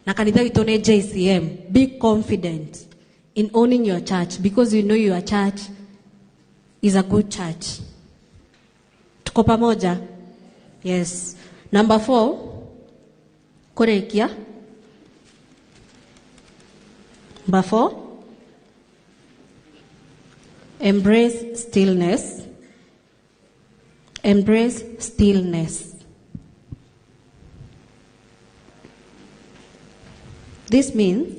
Na kanitha witũ nĩ JCM. Be confident in owning your church because you know your church is a good church. Tuko pamoja? Yes. Number 4, kũrĩkia. Number 4, embrace stillness. Embrace stillness. This means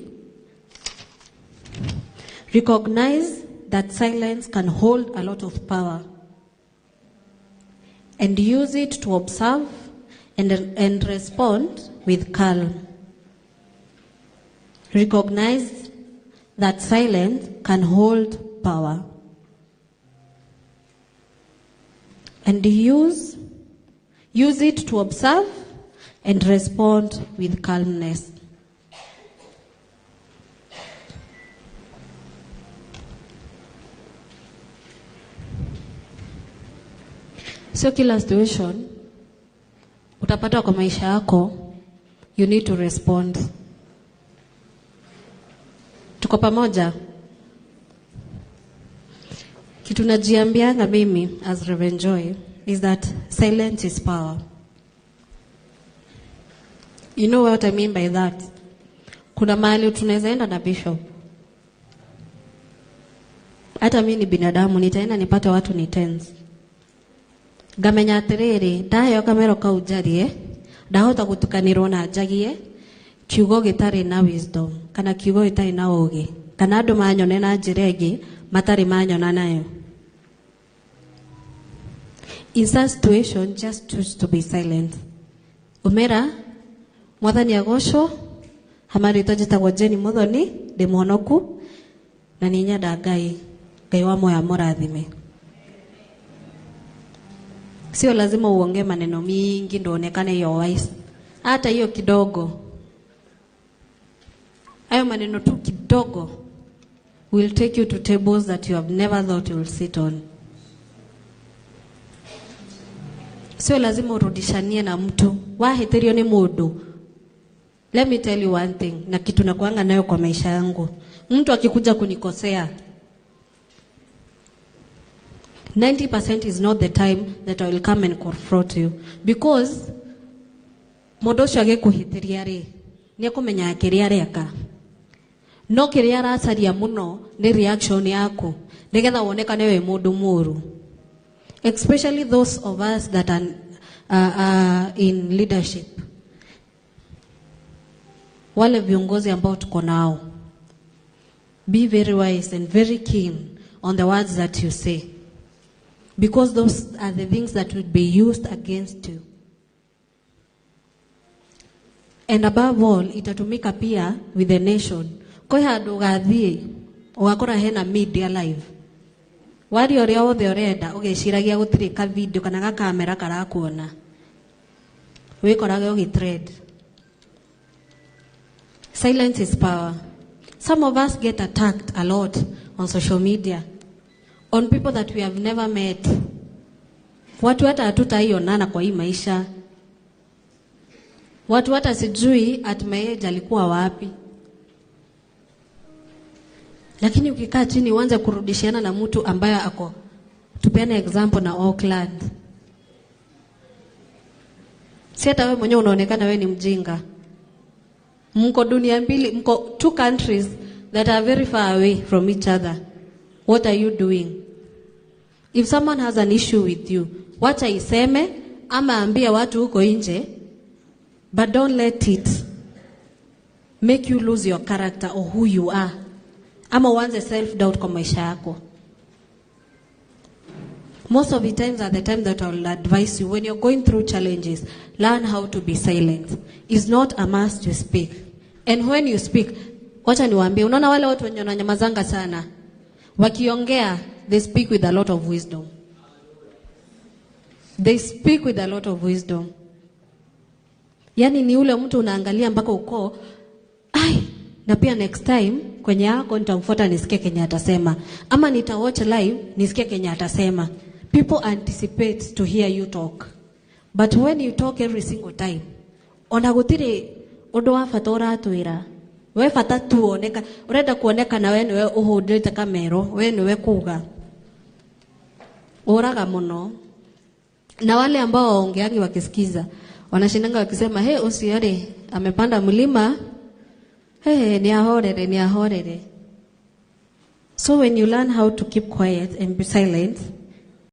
recognize that silence can hold a lot of power and use it to observe and respond with calm. Recognize that silence can hold power and use it to observe and respond with calmness. Sio kila situation utapata kwa maisha yako you need to respond. Tuko pamoja? Kitu najiambianga mimi as Reverend Joy is that silence is power. You know what I mean by that? Kuna mahali tunaweza enda na bishop. Hata mimi ni binadamu, nitaenda nipate watu ni tense. Ngamenya atiriri, ndaheo kamero kau njarie, ndahota gutukanirwo na njagie kiugo gitari na wisdom kana kiugo gitari na ugi kana andu manyone na njira ingi matari manyona nayo. In such situation, just choose to be silent. Umera mwathani agocwo hamarĩtwa njĩtagwo Jenny Muthoni, ndĩ mũhonoku na nĩ nyenda Ngai. Ngai wa moyo amũrathime. Sio lazima uongee maneno mingi ndio uonekane you're wise. Hata hiyo kidogo, hayo maneno tu kidogo will take you to tables that you have never thought you will sit on. Sio lazima urudishanie na mtu. Wahĩtĩrio nĩ mũndũ. Let me tell you one thing, na kitu nakuanga nayo kwa maisha yangu. Mtu akikuja kunikosea, 90% is not the time that I will come and confront you. Because mũndũ ũcio agĩkũhĩtĩria rĩ, nĩekũmenya kĩrĩa areka. No kĩrĩa aracaria mũno nĩ reaction yaku, nĩgetha wonekane wĩ mũndũ mũũru. Especially those of us that are in leadership. Wale viongozi ambao tuko nao. Be very wise and very keen on the words that you say. Because those are the things that will be used against you. And above all, itatumika pia with the nation. Kwĩ handũ ũgathiĩ, ũgakora hena media live. Waria ũrĩa wothe ũrenda, ũgeciragia gũtirĩ ka video kana ga kamera karakuona. Wĩkorage ũgĩtrend. Silence is power. Some of us get attacked a lot on social media, on people that we have never met. Watu hata hatutaionana kwa hii maisha. Watu hata sijui at my age alikuwa wapi. Lakini ukikaa chini uanze kurudishiana na mtu ambaye ako, tupeane example na Auckland. Si hata wewe mwenyewe unaonekana wewe ni mjinga. Mko dunia mbili, mko two countries that are very far away from each other. What are you doing? If someone has an issue with you, wacha iseme ama ambie watu huko nje, but don't let it make you lose your character or who you are. Ama uanze self-doubt kwa maisha yako. Most of the times are the time that I will advise you, when you're going through challenges, learn how to be silent. It's not a must to speak. And when you speak, wacha niwaambie, unaona wale watu wenye wananyamazanga sana, wakiongea, they speak with a lot of wisdom. They speak with a lot of wisdom. Yani ni ule mtu unaangalia mpaka uko, ai, na pia next time kwenye yako nitamfuata nisikie kenye atasema, ama nita watch live nisikie kenye atasema. People anticipate to hear you talk. But when you talk every single time, ona gutiri Ũndũ wa bata ũratwĩra we bata tu oneka, ũrenda kuonekana we nĩwe ũhũndĩte kamero, we nĩwe kuga ũraga mũno. Na wale ambao waongeangi wakisikiza wanashindanga wakisema, "He, ũcio rĩ amepanda mlima, hey, ni ahorere, ni ahorere." So when you learn how to keep quiet and be silent,